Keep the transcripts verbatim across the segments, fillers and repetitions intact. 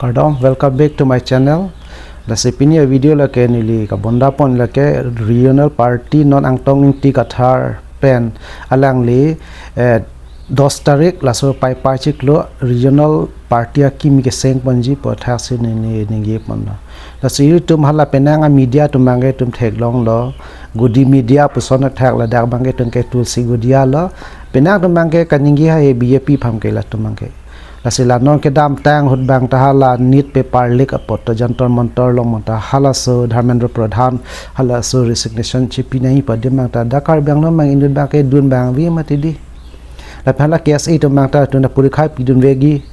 Kardom, welcome back to my channel. Lasi pini a-video lake neli kabonda pon lake regional party non Angtong Ingti Kathar pen alangli eh, dos tarik laso Paipai chiklo regional party akimi keseng ponji pu thaksi neli ningje ponlo. Lasi itum hala penang a-media atum abangke itum theklonglo, Godi Media puson athak ladak abangke itum ke Tulsi Godia lo. Penang atum abangke kaningje hai B J P aphan ke latum abangke. Lasi la non kedamtang ahut abang ta hala NEET paper leak apot ta Jantar Mantar along abang ta halaso Dharmendra Pradhan halaso resignation chipi nangji pu adim abang ta dak Karbi Anglong abang inut abangke dun abang ave mati di. Lapen hala K S A atum abang ta tun ta porikha pidun vekji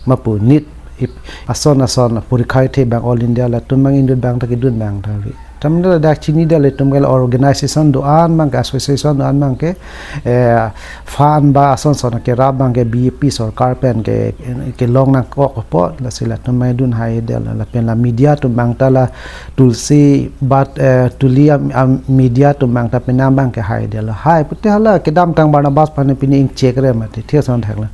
ma pu NEET ip-, ason ason porikha the abang All India latum abang inut abang ta kedun abang ta ave. Tame ladak chinidel itum ke la organization do-an abangke, association do-an abangke, eh, fund ba ason ason kerap abangke B J P sorkar pen ke, kelong nangkok apot, lasi latum abang dun haidel, lapen la media atum abang ta la Tulsi bat, eh, Tuli am, am media atum abang ta penang abangke haidel. Hai pute hala kedamtang Barnabas aphan pini ingchek re mati, thia ason thaklo.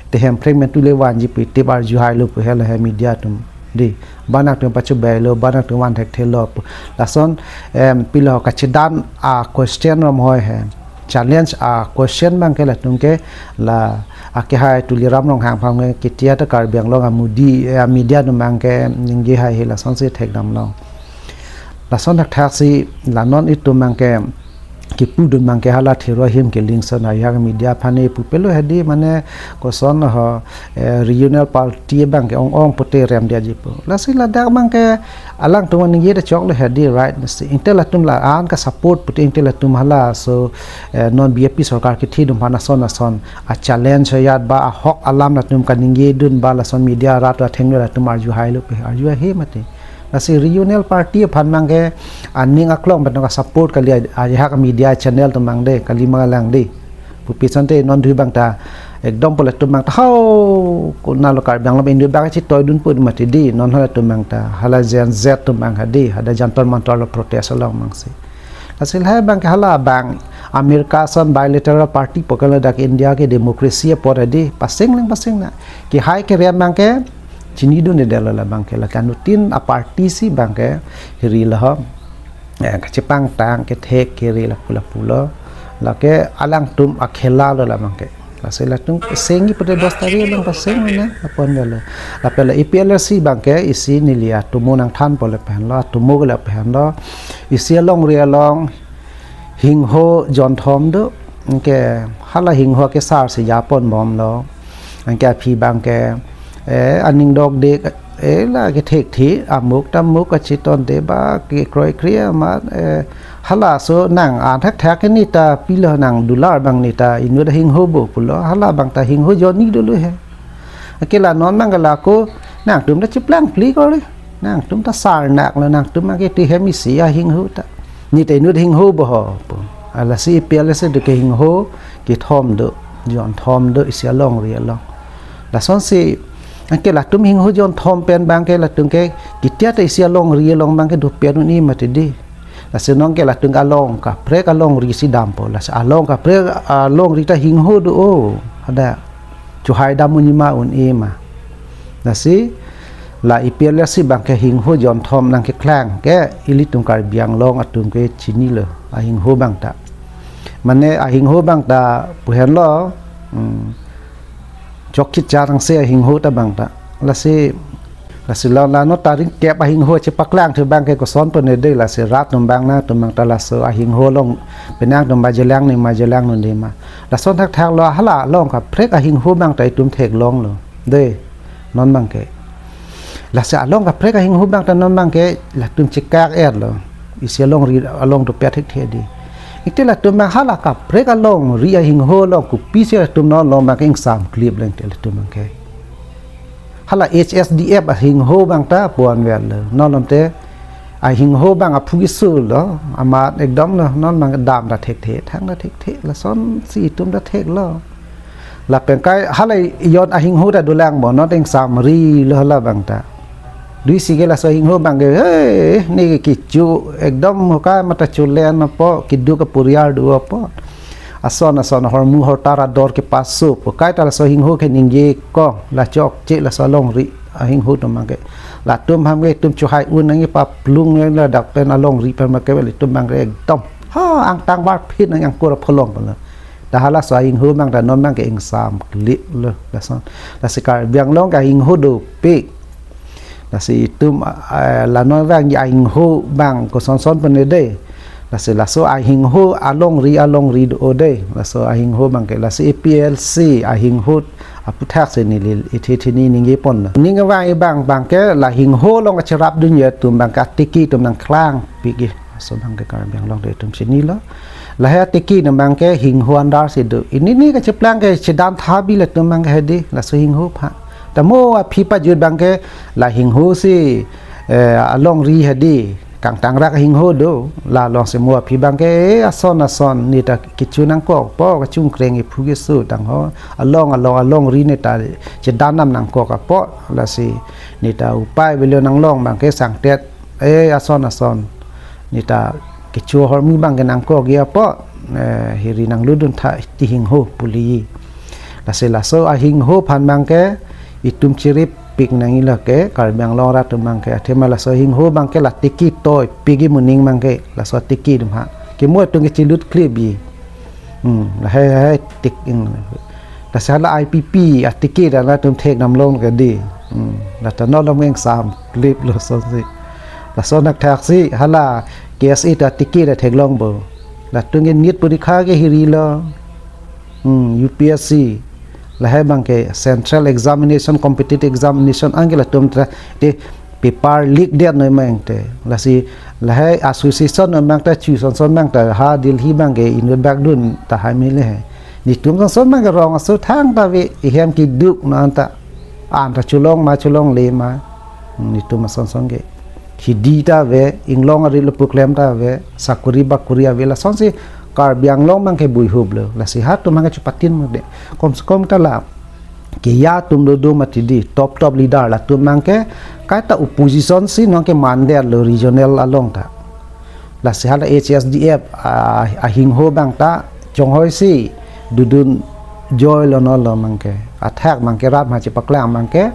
Te Hemprek men tule vanji pu tip arju hailo pu hala he media atum. Di, bang nangtum pachobeilo, bang nangtum van thekthelo pu. Lason, em, pilo kachedan a-question rom hoi he. Challenge a-question abangke latum ke la akehai Tuliram Ronghang aphan ke ketia ta Karbi Anglong a-Modi, eh, a-media atum abangke ningje hai he lasonsi thekdamlong. Lason thakthaksi la non itum abangke kipudun abangke hala thero ahim keling ason ajahak media aphan ne pupelo hedi mane koson ho, eh, regional party abangke ong-ong pute remdetji pu. Lasi ladak abangke alangtum ningje ta choklo hedi, right, lasi inte latum la-an ka-support pute inte latum halaso, eh, non B J P sorkar kithi atum aphan ason ason a-challenge hayat ba ahok alam latum kaningjedun ba lason media rat athengno latum arju hailo pu arju ahe mati. Lasi regional party aphan abangke aning aklong pen ka-support kali a-, ajahak media channel atum abang de, kali mangalang de. Pupi asonte non dui abang ta ekdom pu latum abang ta hau, konatlo Karbi Anglong inut abang chitoidun pu mati di, non halatum abang ta, hala Gen Z atum abang hedi, hadak Jantar Mantar lo protest along abangsi. Lasi lahai abangke hala abang America ason bilateral party pu ke ladak India ke democracy apot hedi, pasing lang pasing na. Kehai kerem abangke chinidundedetlo la abangke, lake anuttin a-party si abangke hiri lo ho. Eh, kachepangtang kethek kere lapu lapulo. Lake alangtum akhela lo la abangke. Lasi latum sengji pute dos tarik along paseng na apon galo. Lapen la A P H L C abangke isi neli atomo nangthanpo lapen lo, atomo ke lapen lo. Isi alongri along hingho jonthom do, anke hala hingho kesar si japonbomlo. Anke aphi abangke, eh, aning dokde, eh, la kethekthe, amuk tamuk kachitonde ba kekroikre amat, eh, halaso nang-an thakthak ke neta pilo nang dular abang neta inut ahingho bo pulo, hala abang ta hingho jonni dolo he. Anke la non abang ke lako, nangtum ta cheplangphli kori. Nangtum ta sarnaklo, nangtum abangke ti hem isi ahingho ta. Neta inut hingho bo ho pu. Lasi A P H L C do ke hingho kethom do, jonthom do isi alongri along. Lasonsi, anke latum hingho jonthom pen abangke latum ke ketia ta isi alongri along abangke dopet un-e mati di. Lasi non ke latum along kaprek alongri si dampo. Lasi along kaprek alongri ta hingho do o. Ada chohai dam unji ma un-e ma. Lasi la A P H L C abangke hingho jonthom nangkeklang ke ilitum Karbi Anglong atum ke chinilo ahingho abang ta. Mane ahingho abang ta pu henlo, hmm, chokchit charangse ahingho ta abang ta. Lasi Lasi lo la non tarik kep ahingho chepaklangthu abangke koson pone de, lasi rat atum abang nangtum abang ta laso ahingho along penang atum ba jelang ne ma jelang non de ma. Lason thakthaklo hala along kaprek ahingho abang ta itum theklonglo. De, non abangke. Lasi along kaprek ahingho abang ta non abangke latum chekak-etlo. Isi alongri along dopet thekthe di. Ite latum abang hala kaprek alongri ahingho along kopisi latum non along abangke ingsamklip leng te latum abangke. Hala H S D F ahingho abang ta puan ver lo. Non alom te ahingho abang aphu keso lo. Amat ekdom lo. Non abang dam ta thekthe, thang ta thekthe. Lasonsi itum ta theklo. Lapen kai hala jon ahingho ta dolang bo. Non ingsamri lo hala abang ta. Dui si ke laso ahingho abang ke, "Hei, ne kecho ekdom hokai mata chulen apo, keduk aporiar do apo." Ason ason hormu hortar ador kepaso pu. Kaita laso ahingho ke ningje ko, la chokche laso alongri. Ahingho atum abangke. Latum abangke itum chohai un nangji, paplung nangji ladak pen alongri pen abangke, itum abangke ekdom ha angtang barphin nangji, angkur apholong pen lo. Ta halaso ahingho abang ta non abangke ingsamklip lo lason. Lasi Karbi Anglong ke ahingho dopik. Lasi itum, eh, la non abang ahingho abang kosonson pen de. Lasi laso ahingho alongri, alongri do de. Laso ahingho abangke, lasi A P H L C ahingho aputhaksi neli ithi thini ningjepon lo. Ning abang, abang abangke la hingho along kacherapdunji atum abangke atiki atum nangklangpikji. Laso abangke Karbi Anglong de itum chinilo. Lahei atiki atum abangke hingho andarsi do. Pini ni kacheplang ke chedan tha bi latum abangke hedi, laso hingho aphan. Ta mo aphi pajut abangke la hinghosi, eh, alongri hedi, kangtangrak hingho do. La alongsi mo aphi abangke, eh, ason ason neta kecho nangkokpo, kachungkreng iphu keso tangho, along along alongri neta chedan nam nangkok apot, lasi neta upai avelo, nanglong abangke sangtet, eh, ason ason neta kecho ahormu abangke nangkokji apot, eh, hiri nanglutdun tha ti hingho pu liji. Lasi laso ahingho aphan abangke itum cheripik nangji lake, Karbi Anglong arat atum abangke. Athema laso ahingho abangke la tiki toipikji moning abangke, laso atiki atum ha. Kemo atum ke chelut klip ji. Hmm, lahei, lahei tik, hmm. Lasi hala I P P atiki ta latum thek nam long ke di. Hmm, lata non along ingsamklip lo sonsi. Laso nangthaksi hala K S A ta atiki ta theklongpo. Latum ke NEET porikha ke hirilo. Hmm, U P S C. Lahei abangke Central Examination, Competitive Examination anke latum tra te paper leak det noi mang te. Lasi lahei association noi mang ta, chu sonson mang ta ha Delhi abangke inut bakdun tahai mele he. Netum sonson abangke rong aso thangta ave, ihem keduk non ta. Anta cholong ma cholongle ma. Netum asonson ke. Hidi ta ave, inglong ari lo pu klem ta ave, sakuri bakuri ave, lasonsi Karbi Anglong abangke buihuplo. Lasi hatum abangke chepatin mo de. Kom se kom ta la keja atum dodo mati di, top top leader latum abangke, kaita opposition si non ke mandetlo regional along ta. Lasi hala H S D F, ah, ahingho abang ta chonghoi si dodun joilo non lo abangke. Athak abangke rat ma chepaklang abangke,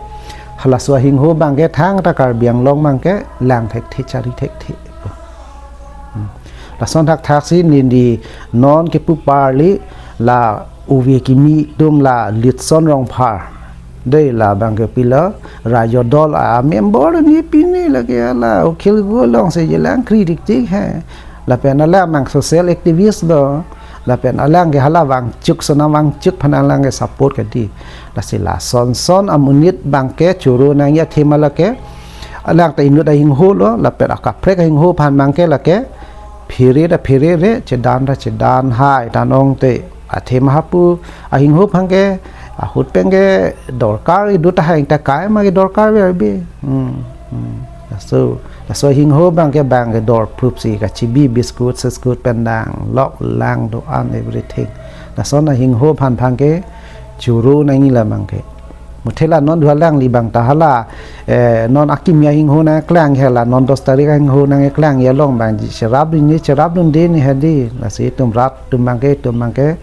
halaso ahingho abangke thangta Karbi Anglong abangke lang thekthe, chari thekthe. Hmm. Lason thakthaksi neli non kepu parli la ove kimi atum la Litson Rongphar. Dei, labangke pilo Rajya Dal a member ni, pini lake hala Akhil Gulong si jelang kri dikdik he. Lapen alang mang social activist do. Lapen alang ke hala Wangchuk, Sonam Wangchuk aphan alang ke support ke di. Lasi lasonson amonit abangke choro nangji athema lake. Alang ta inut ahingho lo, lapen akaprek ahingho aphan abangke lake. Phere ta phere re, chedan ta chedan hai, ta nong te. Athema hapu ahingho aphan ke, ahut pen ke dorkar idu tahai ta kai ma ke dorkar ave ave. Hmm, hmm. Laso, laso ahingho abangke abangke dorprup si kachibi biscuit, siskut pen dang, lok lang do-an everything. Lason ahingho aphan abangke choro nangji labangke. Muthe la non dua lang li abang ta hala, eh, non akimi ahingho nangklang he la, non dos tarik ahingho nangklang along abang ji cherapdun ni, cherapdunde ni hedi, lasi itum rat atum abangke, itum abangke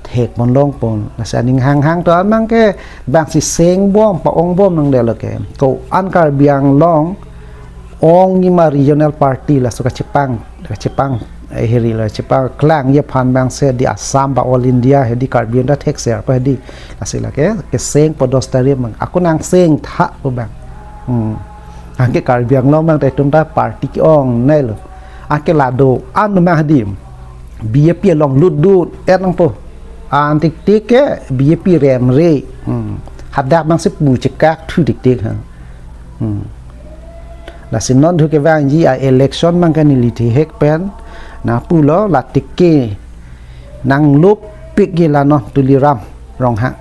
thekpon longpon, lasi aning hanghang to abangke, abang si sengbom, pa-ongbom nangdelo ke. Ko-an Karbi Anglong ongji ma regional party laso kachepang, kachepang, eh, hiri la chepangklangji aphan abang si di Assam ba All India hedi Karbi Anglong ta thekser pa hedi. Lasi lake kesengpo dos tarik abang. Ako nangsengtha po abang. Hmm. Anke Karbi Anglong abang ta itum ta party ke-ongnei lo. Anke la do-an abang hedi. B J P along lutdun et nangpo. Antik tik ke B J P remre. Hmm. Hadak abang si pu chekakthu tik tik ha. Hmm. Lasi non thu kevangji a-election abangke neli thihek pen nangpulo, la tiki nanglopikji la non Tuliram Ronghang.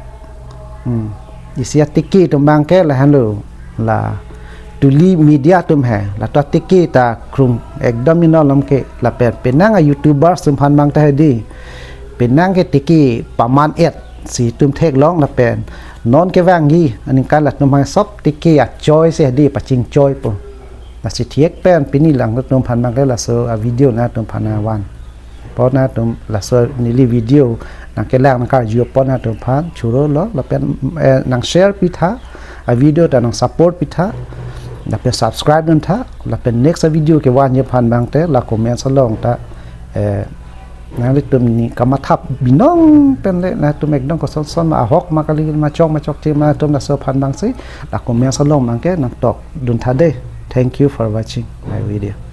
Hmm. Isi atiki atum abangke lahenlo, la tuli media atum he, la to atiki ta krung ekdom ino lom ke, lapen penang a-YouTubers atum aphan abang ta hedi. Penang ke tiki paman et si itum theklong lapen non kevangji aningkan latum aphan sop tiki achoi si hedi pachingchoipo. Lasi thihek pen pini lang latum aphan abangke laso a-video nangtum aphan nangvan. Po nangtum laso neli video nangkelang nangkarju po nangtum aphan choro lo lapen, eh, nang share pitha a video ta nang support pitha, lapen subscribe duntha, lapen next a video kevanji aphan abang te la comments along ta, eh, nanglitum ni kamathap binong pen le, latum ekdom kosonson ma ahok ma kali ma chok ma chokche ma atum laso aphan abang si la comments along abang ke nangtok duntha de. Thank you for watching my video.